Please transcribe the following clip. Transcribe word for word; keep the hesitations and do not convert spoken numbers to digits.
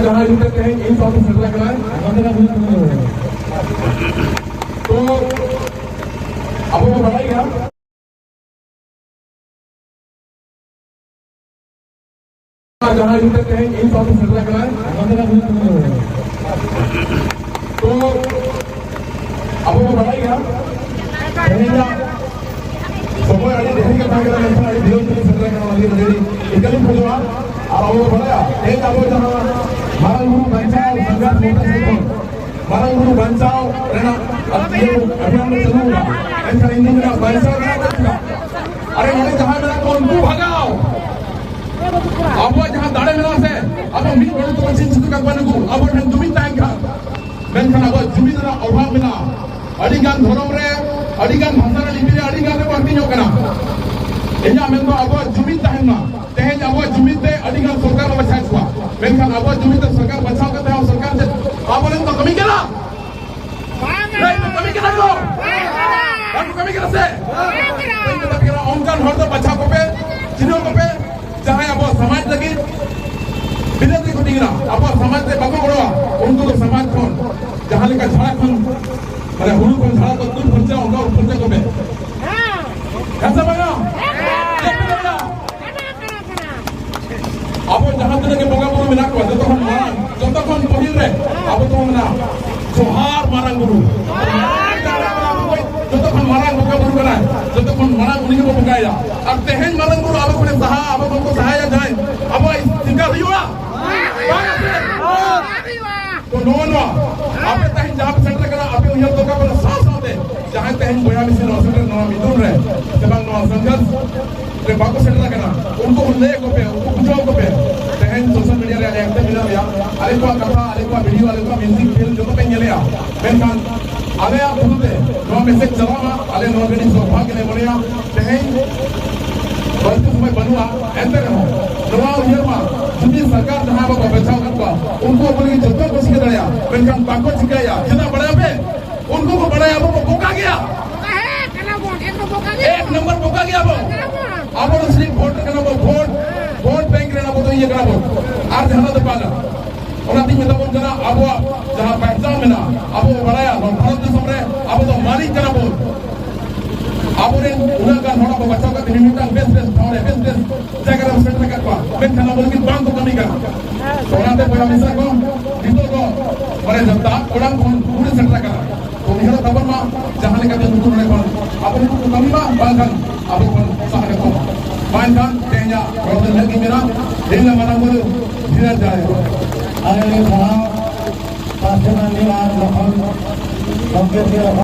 ᱡᱟᱦᱟᱸᱭ ᱢᱤᱫᱴᱮᱱ ᱛᱮᱦᱮᱧ ᱤᱧ ᱥᱟᱶᱛᱮ ᱥᱮᱴᱮᱨ ᱟᱠᱟᱱᱟᱭ, ᱛᱚ ᱟᱵᱚ ᱵᱚᱱ ᱵᱟᱲᱟᱭ ᱜᱮᱭᱟ, ᱡᱟᱦᱟᱸᱭ ᱢᱤᱫᱴᱮᱱ ᱛᱮᱦᱮᱧ ᱤᱧ ᱥᱟᱶᱛᱮ ᱥᱮᱴᱮᱨ ᱟᱠᱟᱱᱟᱭ, ᱛᱚ ᱟᱵᱚ ᱵᱚᱱ ᱵᱟᱲᱟᱭ ᱜᱮᱭᱟ, ᱛᱮᱦᱮᱧᱟᱜ ᱥᱚᱢᱚᱭ ᱟᱹᱰᱤ ᱰᱷᱮᱨ ᱜᱮ ᱛᱟᱦᱮᱸ ᱠᱟᱱᱟ, ᱢᱮᱱᱠᱷᱟᱱ ᱟᱹᱰᱤ ᱵᱤᱞᱚᱢ ᱛᱮ ᱥᱮᱴᱮᱨ ᱟᱠᱟᱱᱟ, ᱚᱱᱟ ᱞᱟᱹᱜᱤᱫ ᱟᱹᱰᱤ ᱟᱹᱰᱤ ᱤᱠᱟᱹᱞᱤᱧ ᱠᱷᱚᱡᱚᱜᱼᱟ᱾ ᱟᱨ ᱟᱵᱚ ᱵᱚᱱ ᱵᱟᱲᱟᱭᱟ, ᱛᱮᱦᱮᱧ ᱟᱵᱚ ᱡᱟᱦᱟᱸ ᱢᱟᱨᱟᱝ ᱵᱩᱨᱩ ᱵᱟᱧᱪᱟᱣ ᱥᱟᱸᱜᱷᱟᱨ ᱢᱚᱦᱰᱟ ᱥᱮᱫ ᱠᱷᱚᱱ ᱢᱟᱨᱟᱝ ᱵᱩᱨᱩ ᱵᱟᱧᱪᱟᱣ ᱨᱮᱱᱟᱜ ᱤᱭᱟᱹ ᱟᱵᱷᱤᱭᱟᱱ ᱵᱚᱱ ᱪᱟᱹᱞᱩ ᱟᱠᱟᱫᱟ, ᱮᱱᱠᱷᱟᱱ ᱤᱧ ᱫᱩᱧ ᱢᱮᱱᱟ, ᱵᱟᱧᱪᱟᱣ ᱨᱮᱱᱟᱜ ᱫᱚ ᱪᱮᱫᱟᱜ? ᱟᱨᱮ, ᱱᱚᱰᱮ ᱡᱟᱦᱟᱸᱭ ᱢᱮᱱᱟᱜ ᱠᱚᱣᱟ, ᱩᱱᱠᱩ ᱵᱷᱟᱜᱟᱣ᱾ ᱟᱵᱚᱣᱟᱜ ᱡᱟᱦᱟᱸ ᱫᱟᱲᱮ ᱢᱮᱱᱟᱜᱼᱟ ᱥᱮ, ᱟᱵᱚ ᱢᱤᱫ ᱦᱚᱲ ᱛᱮᱵᱚᱱ ᱪᱤᱱ ᱪᱷᱩᱴᱟᱹ ᱠᱟᱜ ᱠᱚᱣᱟ ᱱᱩᱠᱩ, ᱟᱵᱚ ᱴᱷᱮᱱ ᱡᱩᱢᱤᱫ ᱛᱟᱦᱮᱱ ᱠᱷᱟᱱ᱾ ᱢᱮᱱᱠᱷᱟᱱ ᱟᱵᱚᱣᱟᱜ ᱡᱩᱢᱤᱫ ᱨᱮᱱᱟᱜ ᱚᱵᱷᱟᱵᱽ ᱢᱮᱱᱟᱜᱼᱟ᱾ ᱟᱹᱰᱤ ᱜᱟᱱ ᱫᱷᱚᱨᱚᱢ ᱨᱮ, ᱟᱹᱰᱤ ᱜᱟᱱ ᱵᱷᱟᱥᱟ ᱨᱮ, ᱞᱤᱯᱤ ᱨᱮ ᱟᱹᱰᱤ ᱜᱟᱱ ᱨᱮᱵᱚᱱ ᱦᱟᱹᱴᱤᱧᱚᱜ ᱠᱟᱱᱟ᱾ ᱤᱧᱟᱹᱜ ᱢᱮᱱ ᱫᱚ ᱟᱵᱚᱣᱟᱜ ᱡᱩᱢᱤᱫ ᱛᱟᱦᱮᱱ ᱢᱟ᱾ ᱛᱮᱦᱮᱧ ᱟᱵᱚᱣᱟᱜ ᱡᱩᱢᱤᱫ ᱛᱮ ᱟᱹᱰᱤ ᱜᱟᱱ ᱥᱚᱨᱠᱟᱨ ᱵᱚᱱ ᱵᱟᱪᱷᱟᱣᱮᱫ ᱠᱚᱣᱟ, ᱢᱮᱱᱠᱷᱟᱱ ᱟᱵᱚᱣᱟᱜ ᱡᱩᱢᱤᱫ ᱛᱮ ᱥᱚᱨᱠᱟᱨ ᱵᱟᱪᱷᱟᱣ ᱠᱟᱛᱮ ᱦᱚᱸ ᱥᱚᱨᱠᱟᱨ ᱪᱮᱫ ᱟᱵᱚᱨᱮᱱ ᱠᱚ ᱠᱟᱹᱢᱤ ᱠᱟᱱᱟ? ᱵᱟᱝ ᱠᱟᱹᱢᱤ ᱠᱟᱱᱟ ᱠᱚ᱾ ᱵᱟᱝ ᱠᱟᱹᱢᱤ ᱠᱟᱱᱟ ᱥᱮ? ᱵᱟᱝ ᱠᱟᱹᱢᱤ ᱠᱟᱱᱟ᱾ ᱚᱱᱠᱟᱱ ᱦᱚᱲ ᱫᱚ ᱵᱟᱪᱷᱟᱣ ᱠᱚᱯᱮ, ᱪᱤᱱᱦᱟᱹᱣ ᱠᱚᱯᱮ, ᱡᱟᱦᱟᱸᱭ ᱟᱵᱚᱣᱟᱜ ᱥᱚᱢᱟᱡᱽ ᱞᱟᱹᱜᱤᱫ ᱵᱤᱞᱟᱹᱛᱤ ᱠᱚ ᱛᱤᱸᱜᱩᱱᱟ, ᱟᱵᱚᱣᱟᱜ ᱥᱚᱢᱟᱡᱽ ᱨᱮ ᱵᱟᱠᱚ ᱜᱚᱲᱚᱣᱟ, ᱩᱱᱠᱩ ᱫᱚ ᱥᱚᱢᱟᱡᱽ ᱠᱷᱚᱱ ᱡᱟᱦᱟᱸ ᱞᱮᱠᱟ ᱡᱷᱟᱲᱟ ᱠᱷᱚᱱ, ᱢᱟᱱᱮ, ᱦᱩᱲᱩ ᱠᱷᱚᱱ ᱡᱷᱟᱲᱟ ᱠᱚ ᱛᱩᱫ ᱯᱷᱟᱨᱪᱟ, ᱚᱱᱠᱟ ᱯᱷᱟᱨᱪᱟ ᱠᱚᱯᱮ᱾ ᱦᱮᱸ ᱥᱮ ᱵᱟᱝᱟ? ᱪᱮᱫ ᱯᱮ ᱞᱟᱹᱭᱟ? ᱟᱵᱚ ᱡᱟᱦᱟᱸ ᱛᱤᱱᱟᱹᱜ ᱜᱮ ᱵᱚᱸᱜᱟ ᱵᱩᱨᱩ ᱢᱮᱱᱟᱜ ᱠᱚᱣᱟ, ᱡᱚᱛᱚ ᱠᱷᱚᱱ ᱢᱟᱲᱟᱝ, ᱡᱚᱛᱚ ᱠᱷᱚᱱ ᱯᱟᱹᱦᱤᱞ ᱨᱮ ᱟᱵᱚ ᱫᱚᱵᱚᱱ ᱢᱮᱱᱟ, "ᱡᱚᱦᱟᱨ ᱢᱟᱨᱟᱝ ᱵᱩᱨᱩ᱾" ᱡᱚᱛᱚ ᱠᱷᱚᱱ ᱢᱟᱨᱟᱝ ᱵᱚᱸᱜᱟ ᱵᱩᱨᱩ ᱠᱟᱱᱟᱭ, ᱡᱚᱛᱚ ᱠᱷᱚᱱ ᱢᱟᱨᱟᱝ ᱩᱱᱤ ᱜᱮᱵᱚ ᱵᱚᱸᱜᱟᱭᱟ᱾ ᱟᱨ ᱛᱮᱦᱮᱧ ᱢᱟᱨᱟᱝ ᱵᱩᱨᱩ ᱟᱵᱚ ᱠᱷᱚᱱ ᱥᱟᱦᱟ, ᱟᱵᱚ ᱠᱷᱚᱱ ᱠᱚ ᱥᱟᱦᱟᱭᱟ ᱡᱟᱦᱟᱸᱭ, ᱟᱵᱚᱣᱟᱜ ᱪᱤᱠᱟ ᱦᱩᱭᱩᱜᱼᱟ? ᱵᱟᱝ ᱥᱮ? ᱛᱚ ᱱᱚᱜᱼᱚ ᱱᱚᱣᱟ ᱟᱯᱮ ᱛᱮᱦᱮᱧ ᱡᱟᱦᱟᱸ ᱯᱮ ᱥᱮᱴᱮᱨ ᱠᱟᱱᱟ, ᱟᱯᱮ ᱩᱭᱦᱟᱹᱨ ᱫᱚᱨᱠᱟᱨ ᱠᱟᱱᱟ, ᱥᱟᱶ ᱥᱟᱶᱛᱮ ᱡᱟᱦᱟᱸᱭ ᱛᱮᱦᱮᱧ ᱵᱚᱭᱦᱟ ᱢᱤᱥᱤ ᱱᱚᱣᱟ ᱥᱮᱴᱮᱨ, ᱱᱚᱣᱟ ᱢᱤᱫᱩᱱ ᱨᱮ ᱥᱮ ᱵᱟᱝ ᱱᱚᱣᱟ ᱥᱚᱝᱜᱷᱚᱨᱥ ᱨᱮ ᱵᱟᱠᱚ ᱥᱮᱴᱮᱨ ᱟᱠᱟᱱᱟ, ᱩᱱᱠᱩ ᱦᱚᱸ ᱞᱟᱹᱭ ᱟᱠᱚ ᱯᱮ, ᱩᱱᱠᱩ ᱵᱩᱡᱷᱟᱹᱣ ᱟᱠᱚ ᱯᱮ᱾ ᱛᱮᱦᱮᱧ social media ᱨᱮ ᱟᱞᱮ ᱮᱠᱴᱤᱵᱷ ᱢᱮᱱᱟᱜ ᱞᱮᱭᱟ, ᱟᱞᱮ ᱠᱚᱣᱟᱜ ᱠᱟᱛᱷᱟ, ᱟᱞᱮ ᱠᱚᱣᱟᱜ video, ᱟᱞᱮ ᱠᱚᱣᱟᱜ music film ᱡᱚᱛᱚ ᱯᱮ ᱧᱮᱞᱮᱜᱼᱟ, ᱢᱮᱱᱠᱷᱟᱱ ᱟᱞᱮᱭᱟᱜ ᱛᱷᱨᱩ ᱛᱮ ᱱᱚᱣᱟ message ᱪᱟᱞᱟᱣ ᱢᱟ, ᱟᱞᱮ ᱱᱚᱣᱟ ᱜᱮ ᱟᱹᱰᱤ ᱥᱚᱵᱷᱟᱜᱽ ᱜᱮᱞᱮ ᱢᱚᱱᱮᱭᱟ᱾ ᱛᱮᱦᱮᱧ ᱵᱟᱹᱲᱛᱤ ᱥᱚᱢᱚᱭ ᱵᱟᱹᱱᱩᱜᱼᱟ, ᱮᱱᱛᱮ ᱨᱮᱦᱚᱸ ᱱᱚᱣᱟ ᱩᱭᱦᱟᱹᱨ ᱢᱟ, ᱡᱩᱫᱤ ᱥᱚᱨᱠᱟᱨ ᱡᱟᱦᱟᱸ ᱵᱟᱵᱚ ᱵᱟᱪᱷᱟᱣ ᱟᱠᱟᱫ ᱠᱚᱣᱟ, ᱩᱱᱠᱩ ᱟᱵᱚ ᱞᱟᱹᱜᱤᱫ ᱡᱚᱛᱚ ᱠᱚ ᱪᱤᱠᱟᱹ ᱫᱟᱲᱮᱭᱟᱜᱼᱟ, ᱢᱮᱱᱠᱷᱟᱱ ᱵᱟᱠᱚ ᱪᱤᱠᱟᱹᱭᱟ᱾ ᱪᱮᱫᱟᱜ ᱵᱟᱲᱟᱭᱟᱯᱮ? ᱩᱱᱠᱩ ᱠᱚ ᱵᱟᱲᱟᱭᱟ ᱟᱵᱚ ᱵᱚ ᱵᱚᱠᱟ ᱜᱮᱭᱟ᱾ ᱦᱮᱸ, ᱠᱟᱱᱟ ᱵᱚᱱ, ᱮᱠ ᱱᱚᱢᱵᱚᱨ ᱵᱚᱠᱟ ᱜᱮᱭᱟ ᱵᱚ᱾ ᱠᱟᱱᱟ ᱵᱚᱱ᱾ ᱟᱵᱚ ᱫᱚ ᱥᱤᱨᱤᱯ ᱵᱷᱳᱴ ᱠᱟᱱᱟ ᱵᱚ, ᱵᱷᱳᱴ, ᱵᱷᱳᱴ ᱵᱮᱝᱠ ᱨᱮᱱ ᱟᱵᱚ ᱫᱚ ᱤᱭᱟᱹ ᱠᱟᱱᱟ ᱵᱚ, ᱟᱨ ᱡᱟᱦᱟᱱᱟᱜ ᱫᱚ ᱵᱟᱝᱟ᱾ ᱚᱱᱟᱛᱤᱧ ᱢᱮᱛᱟ ᱵᱚᱱ ᱠᱟᱱᱟ, ᱟᱵᱚᱣᱟᱜ ᱡᱟᱦᱟᱸ ᱯᱟᱭᱥᱟ ᱢᱮᱱᱟᱜᱼᱟ, ᱟᱵᱚ ᱵᱚ ᱵᱟᱲᱟᱭᱟ ᱱᱚᱣᱟ ᱵᱷᱟᱨᱚᱛ ᱫᱤᱥᱚᱢ ᱨᱮ ᱟᱵᱚ ᱫᱚ ᱢᱟᱹᱞᱤᱠ ᱠᱟᱱᱟ ᱵᱚᱱ᱾ ᱟᱵᱚᱨᱮᱱ ᱩᱱᱟᱹᱜ ᱜᱟᱱ ᱦᱚᱲ ᱟᱵᱚ ᱵᱟᱪᱷᱟᱣ ᱠᱟᱛᱮ ᱢᱤᱢᱤᱫᱴᱟᱝ ᱵᱮᱥ ᱵᱮᱥ ᱴᱷᱟᱶ ᱨᱮ, ᱵᱮᱥ ᱵᱮᱥ ᱡᱟᱭᱜᱟ ᱨᱮ ᱥᱮᱴᱮᱨ ᱟᱠᱟᱫ ᱠᱚᱣᱟ, ᱢᱮᱱᱠᱷᱟᱱ ᱟᱵᱚ ᱞᱟᱹᱜᱤᱫ ᱵᱟᱝ ᱠᱚ ᱠᱟᱹᱢᱤ ᱠᱟᱱᱟ᱾ ᱛᱚ ᱚᱱᱟᱛᱮ ᱵᱚᱭᱦᱟ ᱢᱤᱥᱨᱟ ᱠᱚ, ᱱᱤᱛᱚᱜ ᱫᱚ ᱢᱟᱱᱮ ᱫᱟᱜ ᱠᱚᱲᱟᱢ ᱠᱷᱚᱱ ᱠᱩᱲᱤ ᱥᱮᱴᱮᱨ ᱟᱠᱟᱱᱟ᱾ ᱛᱚ ᱩᱭᱦᱟᱹᱨ ᱛᱟᱵᱚᱱ ᱢᱟ, ᱡᱟᱦᱟᱸ ᱞᱮᱠᱟᱛᱮ ᱱᱩᱠᱩ ᱱᱚᱰᱮ ᱠᱷᱚᱱ ᱟᱵᱚ ᱱᱩᱠᱩ ᱠᱚ ᱠᱟᱹᱢᱤ ᱢᱟ, ᱵᱟᱝᱠᱷᱟᱱ ᱟᱵᱚ ᱠᱷᱚᱱ ᱥᱟᱦᱟ ᱠᱟᱛᱮ ᱢᱟ᱾ ᱢᱟ ᱮᱱᱠᱷᱟᱱ ᱛᱮᱦᱮᱧᱟᱜ ᱨᱚᱲ ᱫᱚ ᱤᱱᱟᱹᱜ ᱜᱤᱧ ᱢᱮᱱᱟ᱾ ᱤᱧ ᱨᱮᱱ ᱢᱟᱨᱟᱝ ᱵᱩᱨᱩ ᱫᱷᱤᱨᱟᱡ ᱡᱟᱦᱮᱨ᱾ ᱟᱹᱰᱤ ᱟᱹᱰᱤ ᱥᱟᱨᱦᱟᱣ᱾ ᱯᱟᱥᱮ ᱢᱟᱹᱱᱢᱤ ᱟᱨ ᱞᱚᱠᱷᱚᱱ ᱜᱚᱢᱠᱮ ᱜᱮ